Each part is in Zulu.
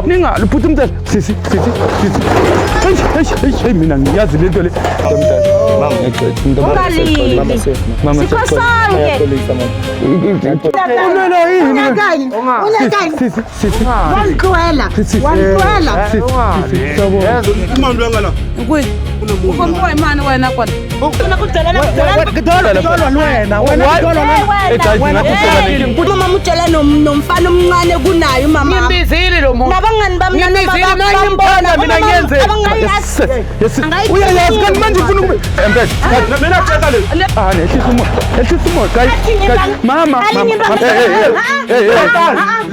Ningalwi bhuti mntana. Sisi, sisi, sisi. Eish, eish, eish, hey, mina ngiyazi lento le. Ungalili. Mama, Sikho sonke. Ulwela yini? Unyakani? Unyakani? Sisi, sisi. Wangixwela. Sisi. Wangixwela. Sisi, sisi. Sawubona. Ukompoa imani wena kona. Umama utshela nomfana omncane kunaye umama. Ngimbizile lo muntu. Nabangani bami Ngimbizile, mina ngimthanda, mina ngiyenze. Yes, yes. Uyayazi kanti manje ufuna ukube. Empela. Mina tshela le. Ah, nehlisa umoya. Ehlisa umoya, guys. Guys, mama, mama. Hey, hey, hey. Hey, hey.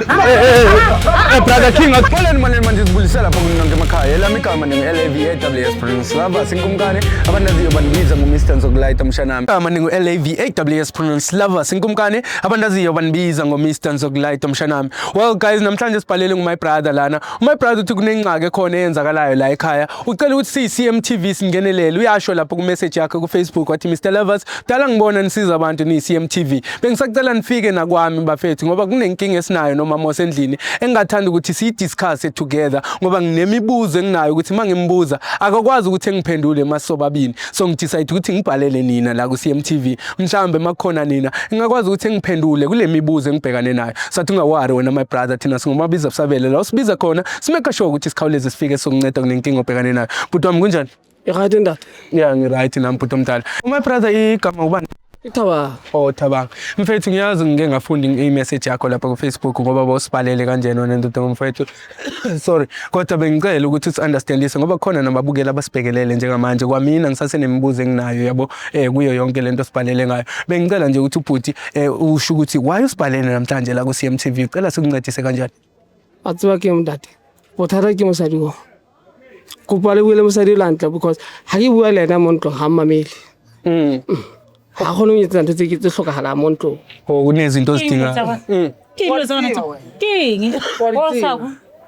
Hey, hey, hey. Eh, brother King, akupheleni manje manje sibulisela lapho kunonke emakhaya. Elami igama ningu-LAVAWS Prince Lava Sinkumkane. Abandaziyo bandibiza ngo-Mr Nzokulayita mshanami. Igama ningu-LAVAWS Prince Lava Sinkumkane. Abandaziyo bandibiza ngo-Mr Nzokulayita mshanami. Well guys, namhlanje sibhalele ngu-my brother lana. My brother uthi kunengxaki ekhona eyenzakalayo la ekhaya. Ucela ukuthi siyi-CMTV singenelele. Uyasho lapho ku-message yakhe ku-Facebook wathi, "Mr Lovers, dala ngibona nisiza abantu niyi-CMTV. Bengisacela nifike nakwami bafethu ngoba kunenkinga esinayo nomama wasendlini engingathanda ukuthi siyi-discuss together ngoba nginemibuzo enginayo ukuthi uma ngimbuza akakwazi ukuthi engiphendule masobabili. So ngidecide ukuthi ngibhalele nina la ku-CMTV. Mhlawumbe makukhona nina ngingakwazi ukuthi engiphendule kule mibuzo engibhekane nayo." Sathi ungawari wena my brother, thina singomabiza busabele la usibiza khona simake sure ukuthi sikhawuleze sifike sokunceda kunenkinga obhekane nayo. Bhuti wami, kunjani? I-right, ntate. Ya, ngi-right nami bhuti omdala. My brother, igama ubani? Ithaba. Oh, Thabang. Mfethu, ngiyazi ngike ngafunda i-message yakho lapha ku-Facebook ngoba bawusibhalele kanjena wena ndoda mfethu. Sorry, kodwa bengicela ukuthi usi-understandise ngoba khona nababukeli abasibhekelele njengamanje. Kwamina ngisasenemibuzo enginayo yabo kuyo yonke lento osibhalele ngayo. Bengicela nje ukuthi ubhuti usho ukuthi why usibhalele namhlanje la ku-CMTV. Cela sikuncedise kanjani? A tseba ke ntate. Bothata ke mosadi o. Kopa le bue le mosadi o hantle because ha ke bua le ena mo ntlong ha mmamele. Ha kgone ho etsa ntho tse tse hlokahalang mo ntlong. Oh, kunezinto ozidinga. Ke eng dilo tsa gona tse? Ke eng? O sa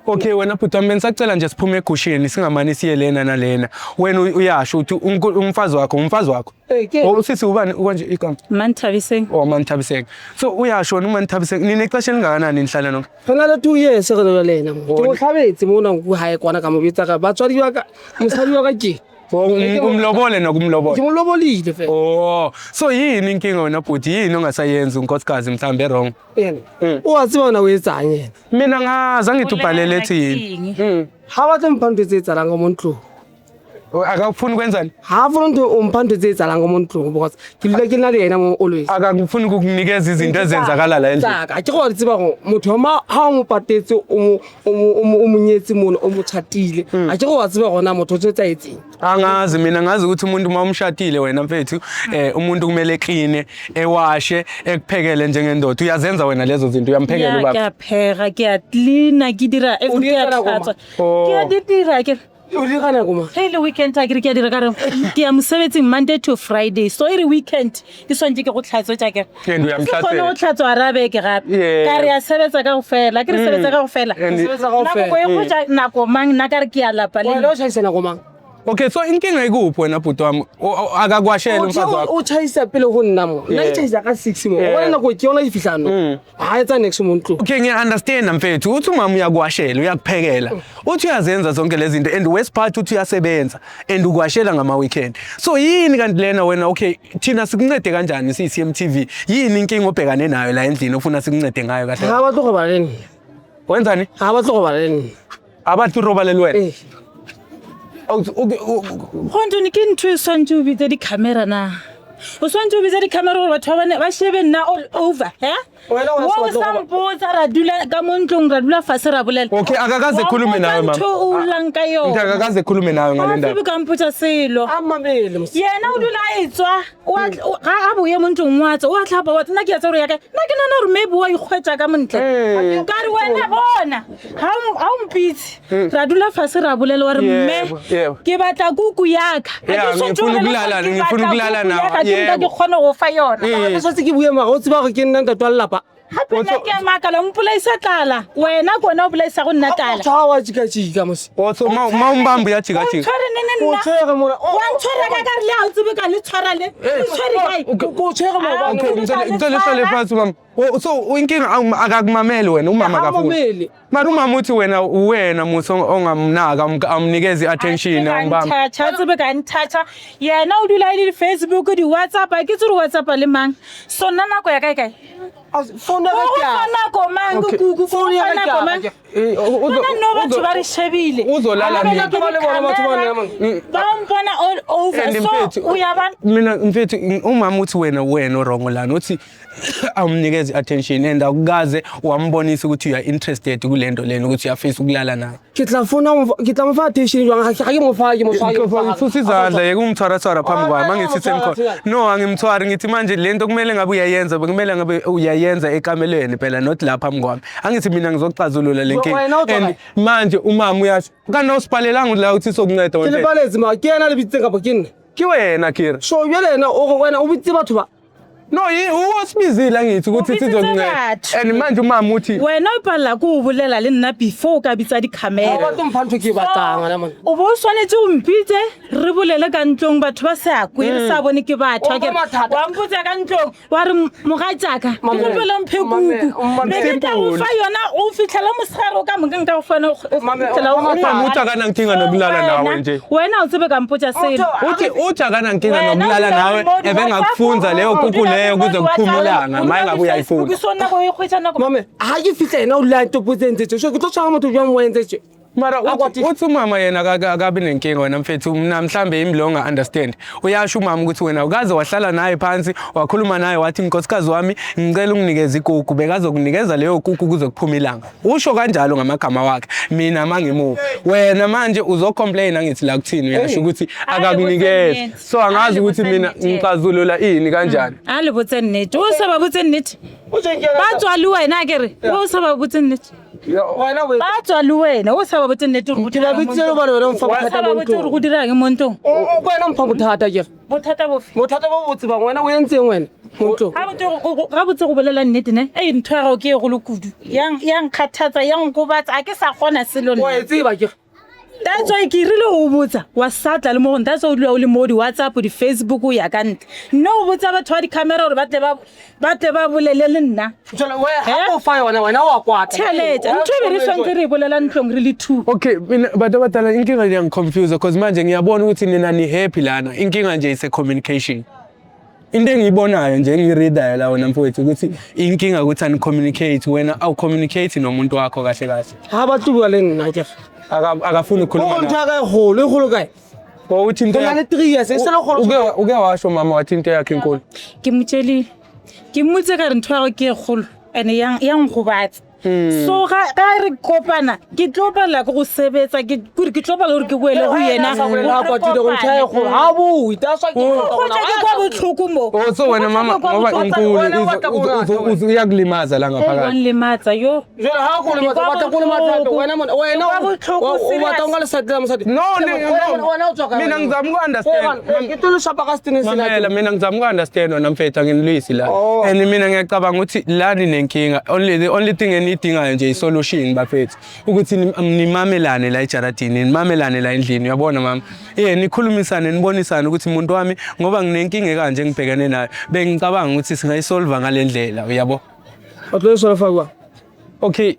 Okay wena bhuti wami, bengisacela nje siphume egushini singamane siye lena nalena. Wena uyasho ukuthi umfazi wakho, umfazi wakho. Eh, ke Oh, usisi ubani kanje igama? Manthabiseng. Oh, Manthabiseng. So uyasho wena uManthabiseng ninexesha elingakanani nihlala nonke? Re na le 2 years re le ena mo. Ke mo tlhabetse mona nku hae kwana ka mo betsa ka batswadi ba ka mosadi wa ka ke. Oh, umlobole nokumlobola. Ke mo lobolile fela. Oh, so yini inkinga wena bhuti? Yini ongasayenzi unkosikazi mhlawumbe wrong? Yena. O a tseba ona o etsang yena. Mina ngazi, angithi ubhalele ethi yini? Ha batle mpha ntho tse etsahalang ka mo ntlong. Oh, akakufuni kwenzani? Ha funa ntho o mpha ntho tse etsahalang ka mo ntlong because ke dula ke na le yena mo always. Akakufuni ukukunikeza izinto ezenzakala la endlini. Tsaka ke gore tseba gore motho ma ha o mo patetse o mo nyetse mono o mo tjhatile a ke gore wa tseba gona motho o tse tsa etseng. Angazi mina, ngazi ukuthi umuntu uma umshadile wena mfethu umuntu kumele clean, ewashe, ekuphekele njengendoda. Uyazenza wena lezo zinto, uyamphekela Ya, ke ubaba? a phega, ke a cleana, ke dira O di ke a etsa nako tlhatswa. Oh. Ke a di dira ke O di gana ko ma. Ge e le weekend a kere ke a dira ka re ke ya mosebetsing Monday to Friday, so e re weekend ke swantse ke go tlhatswetsa kere. And Se kgone go uyamhlatsela. tlhatswa ra beke gape. Ka re a sebetsa ka go fela ke re sebetsa ka go fela. Sebetsa kaofela. Nako e go ja nako mang nna ka re ke a lapa le Wena o tjhaisa nako mang? Okay, so inkinga ikuphi wena bhuti wami? Akakwasheli umfazi wakho? O tjhaisa pele ho nna mo. Nna ke tjhaisa ka 6 mo. O bona nako ke yona e fihlang no. Ha etsa next mo ntlong. Okay, ngiya-understand mfethu uthi umama uyakuwashela, uyakuphekela, uthi uyazenza zonke lezi zinto and worst part uthi uyasebenza and ukwashela ngama-weekend. So yini kanti lena wena? Okay, thina sikuncede kanjani siyi-CMTV? Yini inkinga obhekane nayo la endlini ofuna sikuncede ngayo kahle? Ha batle go bala le nna. Wenzani? Ha batle go bala le nna. Abathi urobalele wena? Eh. Gontone ke ntho e swantse o bitse di-camera na? O swantse o bitse di-camera gore batho ba bane ba shebe nna all over he? Wena wa Wo se batle sa mpotsa ra dula ka mo ntlong, ra dula fase ra bolela. Okay, akakaze Wa ekhulume mpotsa nawe, mama. ntho o llang ka Nti akakaze ekhulume nawe ngale yona ndaba? ka mpotsa selo. A mamele mos. Yena o dula a etswa ga a boye mo ntlong wa tswa, o a tlhapa wa nna ke a tsa gore yaka nna ke nana gore maybe wa ikgwetsa ka montle ka re wena bona ga o mpitse ra dula fase ra bolela wa re mme Yebo, yebo. ke batla kuku yaka. Ha Ya, ke tshwanetse ngifuna ho ukulala, ke ngifuna batla ukulala kuku nawe, yaka, ke nka yebo. ke kgone go fa yona. Ke setse ke bue mara o tseba gore ke nna ntate wa lelapa. Gape nna ke a makala o mpolaisa tlala wena ke ona o bolaisa go nna tlala. Tshwara wa jika-jika mos. Oh, so ma umbamba uyajikajika? Ntshware nene O nna. tshwere mona. Wa ntshwara ka kare le ha o tsebe ka le tshwara le o tshwere kae? Ko tshwere maobane. Okay, ngicela uhlale phansi mama. Oh, so inkinga akakumameli wena umama akafuni. Akamameli. Mara umama uthi wena uwena muso ongamnaka amnikeze i-attention awumbamba. Nthatha tsebe ka nthatha yena o dula e le di-Facebook di-WhatsApp a ke tse re WhatsApp le mang so nna nako ya kae kae Phone ya o ka go ke fa a- nako mang Okay. kuku Phone ya ka ke nako a- mang Eh, Bona no batho ba re shebile uzolala Ba nini? ke Ba le bona batho ba nna, man. di-camera, ba mpona all over And so mfethu, o ya ba mina mfethu umama uthi wena wena o-wrong lana uthi awumnikeze i-attention and akukaze wambonisa ukuthi you are interested kule nto lena ukuthi uyafisa ukulala naye. Ke tla founa mo fa- ke tla mo fa attention jwang ha ke mo fa ke mo fa ke mo fa. Susa izandla yeke ungithwarathwara phambi kwami Oh, angithi no, sengikhona. No, angimthwari ngithi manje lento kumele ngabe uyayenza bekumele ngabe uyayenza ekamelweni phela not la phambi kwami. Angithi mina ngizoxazulula le nkinga. Wena utswa And manje umama uyasho kanti awusibhalelanga la uthi sokunceda Ke wena. le paletse ma ke yena le bitseng kapa ke nna. Ke wena Kira. So jwale yena o re wena o bitse batho ba. No, uwasibizile angithi ukuthi Ubitsitse sizokunceda. batho. And manje umama uthi wena o palela ke o bolela le nna before o ka bitsa Ha o di-camera batle ho mpha ntho e ke e batlang wena man. O bo o tshwanetse o mpitse re bolele ka ntlong batho ba sa kwe re sa bone ke batho O akere. ba mathata. Wa mpotsa ka ntlong wa re mogatsaka ke Mamela. gopela mphe Mamela. kuku Mamela. be ke tla go fa yona o fitlhela mosegare o ka moka nka go fana Mamela. Umama uthi akanankinga nokulala nawe nje. Wena o tsebe ka mpotsa selo Uthi akanankinga Wena nokulala udlala nawe remote ebengakufunza WhatsApp, leyo kuku udlala leyo remote kuze kuphume WhatsApp, ilanga maye ngabe udlala uyayifuna. Facebook, so nako e kgwetsa nako Mame, ha ke fihla yena o dula ntopotse ntse tje. So ke tlo tshwara motho jwang wa entse tje? Mara Akwati- uthi umama yena akabi nenkinga wena mfethu mina mhlambe yimi lo onga-understand. Uyasho umama ukuthi wena ukaze wahlala naye phansi wakhuluma naye wathi nkosikazi wami ngicela unginikeze ikuku bekazokunikeza leyo kuku kuze kuphume ilanga. Usho kanjalo ngamagama wakhe mina mangimuva. Wena manje uzocomplain angithi la kuthini uyasho ukuthi Hayi, akakunikezi. kusengithi. So angazi Hayi, ukuthi mina kusengithi. ngixazulula ini kanjani. A le botse nnete o sa ba botse nnete O tjeng ke ba tswa le wena kere o sa ba botse nnete Wena o ba tswa le wena o sa ba botse nnete gore go Ke ba dirang mo bitsitse ntlong. hobane wena o mfa O sa bothata ba mo botse gore ntlong. go dirang mo ntlong O o wena o mpha bothata ke. bothata bofe Bothata bo bo tsebang wena o entseng wena mo ntlong. Ga botse go bolela nnete ne ei ntho ya gago ke e golo kudu ya nkgathatsa ya nkobatsa a ke sa kgona selo Wa nna e tseba ke. That's why ke rile go botsa wa sa tla le mo gone that's why o dula o le mo di-WhatsApp di-Facebook o ya ka ntle nne o botsa batho ba di-camera gore ba tle ba bolele le nna. Jwale wena ha Eh? o fa yona wena wa kwata. Tšhelete ntho e be re tshwanetse re e bolela ntlong re le two. Okay, mina bantu abadala inkinga iyangiconfuse because manje ngiyabona ukuthi nina ni happy lana. Inkinga nje ise communication. Into engiyibonayo nje engiyireadayo la wena mfowethu ukuthi inkinga ukuthi ani communicate wena awu communicate nomuntu wakho kahle kahle. Ha ba tlo bua le nna ke. Akafuni O ukukhuluma ntho nawe. ya ka e kgolo, e kgolo kae? Uthi into Go na le 3 years e se le kgolo. Uke washo mama wathi into yakhe inkulu. Ke motšelile ke mmotse ka re ntho ya gago ke e kgolo and-e ya nkgobatsa so ga re kopana ke tlo palela ke go sebetsa kore ke tlo palela gore ke boele go yena Sa bolela ha kwatile gore ntho ya e kgolo. Ha bue, that's why ke go tla ke kwa botlhoko mo. Oh so wena mama ngoba inkulu iyakulimaza la ngaphakathi. Lematsa yo. Jwale ha ko lematsa, o batla ko lematsa hape. Wena mona, wena Ke kwa botlhoko, o batla o nka serious. lesadi la mosadi. No, Wena wena o tswa kae? Mina wena? ngizama uku-understand. Ke tlo le shapa ka setene sena. Mamela mina ngizama uku-understand wena mfethu anginilwisi la. Oh. And mina ngiyacabanga ukuthi lani nenkinga only the only thing eniyidingayo nje i-solution bafethu ukuthi nimamelane la ejaradini nimamelane la endlini uyabona mama eh nikhulumisane nibonisane ukuthi umuntu wami ngoba nginenkinga ekanje engibhekene nayo bengicabanga ukuthi singayisolva ngale ndlela uyabo. O tlo e solfa jwang? Okay,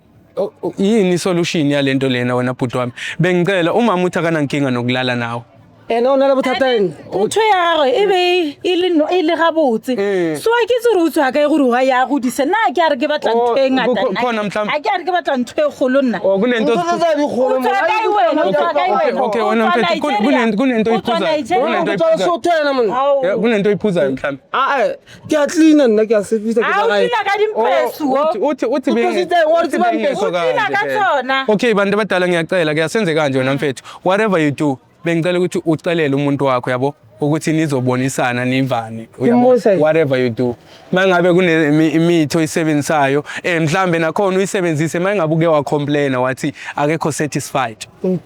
yini isolution yalento lena wena bhuti wami? Bengicela umama uthi akanankinga nokulala nawe. Ene o na le bothata eng? Ntho ya gagwe e be e le e le gabotse so a ke itse gore o tswa kae gore ga ya godise nna a ke a re ke batla ntho e Oh, ngata nna. khona mhlawumbe- A ke a re ke batla ntho e kgolo nna. Oh kunento Ntho tse di kgolo O mo. tswa kae wena? O tswa kae wena? Okay, O wena tswa mfethu, Nigeria? kunento O tswa oyiphuzayo. Nigeria? Kunento O tswa Lesotho wena monna. Ao. Yeah, kunento oyiphuzayo mhlawumbe. Ah, eh, ke a cleaner nna ke a service ke A o tsa gae. tlila ka dimpesu o. Uthi uthi O tlositse, wa re tseba mpesu. O tlila ka tsona. Okay bantu abadala ngiyacela kuyasenze kanje wena mfethu. Whatever you do, bengicela ukuthi ucelele umuntu wakho yabo ukuthi nizobonisana nivane uyabo Ngimbuze. whatever you do. Mangabe kune imithi oyisebenzisayo mhlambe nakhona uyisebenzise mangabe uke wacomplaina wathi akekho satisfied.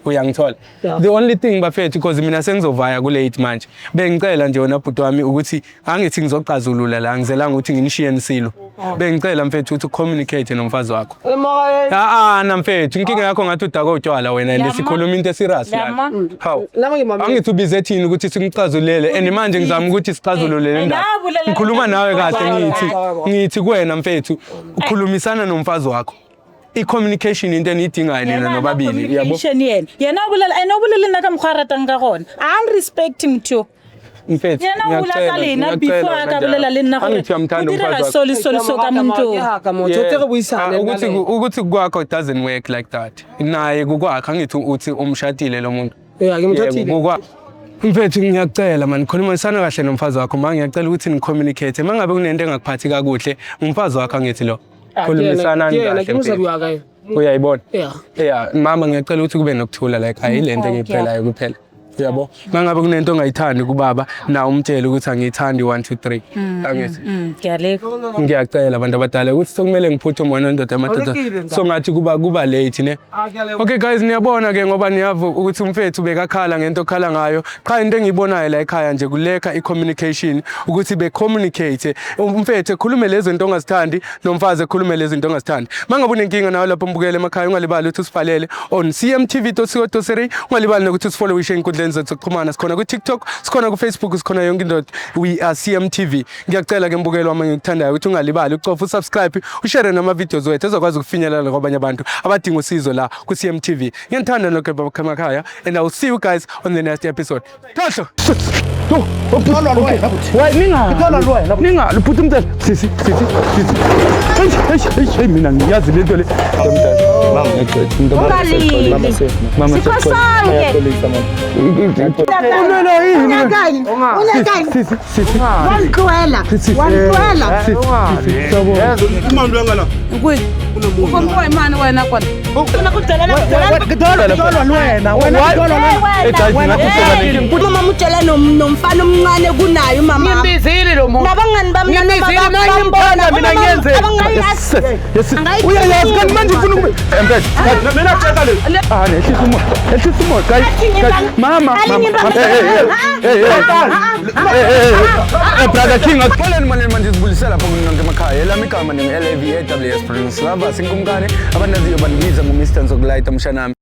Uyangithola? Yeah. The only thing bafethu because mina sengizovaya ku late manje. Bengicela nje wena bhuti wami ukuthi angithi ngizoxazulula la ngizelanga ukuthi nginishiye nisilo. Bengicela mfethu ukuthi ucommunicate nomfazi wakho. Ah mfethu, inkinga yakho ngathi udaka utshwala wena and sikhuluma into eserious la. Hawu. Angithi ubize thini ukuthi sikucazulele and manje ngizama ukuthi sicazulule le ndaba. Ngikhuluma nawe kahle ngithi kuwena mfethu ukhulumisana nomfazi wakho. I-communication into eniyidingayo nina nobabili, yabo. Yena o bolela ene o bolele nna ka mokgwa a ratang ka gona. A respect motho. Mfethu, Yena o bula ka lena before a ka bolela le nna gore o direga so le so le so ka mo ntlong. Ukuthi kwakho it doesn't work like that. Naye kukwakho angithi uthi umshadile lo muntu. Yeah, ngimthathile. Mfethu ngiyacela man, khulumisana kahle nomfazi wakho. Ma ngiyacela ukuthi ni-communicate. Uma ngabe kunento engakuphathi kakuhle, umfazi wakho angithi lo. Khulumisana kahle. Uyayibona? Yeah. Mama ngiyacela ukuthi kube nokuthula like ayilento engiyiphelayo kuphela. Yabo. Mangabe kunento ongayithandi kubaba, na umtshele ukuthi angiyithandi 1 2 3. Angithi. Ngiyaleka. Ngiyacela abantu abadala ukuthi sokumele ngiphuthume wena ndoda amadoda. So ngathi kuba late ne. Okay guys, niyabona ke ngoba niyavu ukuthi umfethu bekakhala ngento okhala ngayo. Cha into engiyibonayo la ekhaya nje kuleka i-communication ukuthi be communicate. Umfethu ekhulume lezi zinto ongazithandi nomfazi ekhulume lezi zinto ongazithandi. Mangabe unenkinga nawe lapho mbukele emakhaya ungalibali ukuthi usibhalele on cmtv.co.za, ungalibali nokuthi usifollowishe enkundleni zethu zokuxhumana. Sikhona ku TikTok, sikhona ku Facebook, sikhona yonke indawo. We are CMTV. Ngiyacela ke mbukelo wami engikuthandayo ukuthi ungalibali ucofa usubscribe, ushare nama videos wethu ezokwazi ukufinyelela kwabanye abantu abadinga usizo la ku CMTV. Ngiyanithanda nonke emakhaya and I will see you guys on the next episode. Thohlo. Ninga, luphuthi umntana. Sisi. Hey, mina ngiyazi lento le. Ungalili. Sikho sonke. Unyakani. Sisi. Wangixwela. Sisi. Ukompoe wena kona. Mama utshela nomfana omncane kunaye umama. Ngimbizile lo muntu. Nabangani bami Ngimbizile mina ngimthanda mina ngiyenze. Yes. Uyayazi kanti manje ufuna ukube. Mina tshela le. Ah, nehlisa umoya. Ehlisa umoya guys. Mama. Hey. Brother King, akupheleni manje manje sibulisela lapho nonke emakhaya. Elami igama ningu LAVAWS Prince Lava sinkumkane abandaziyo bandibiza ngo Mr Nzokulayita mshanami.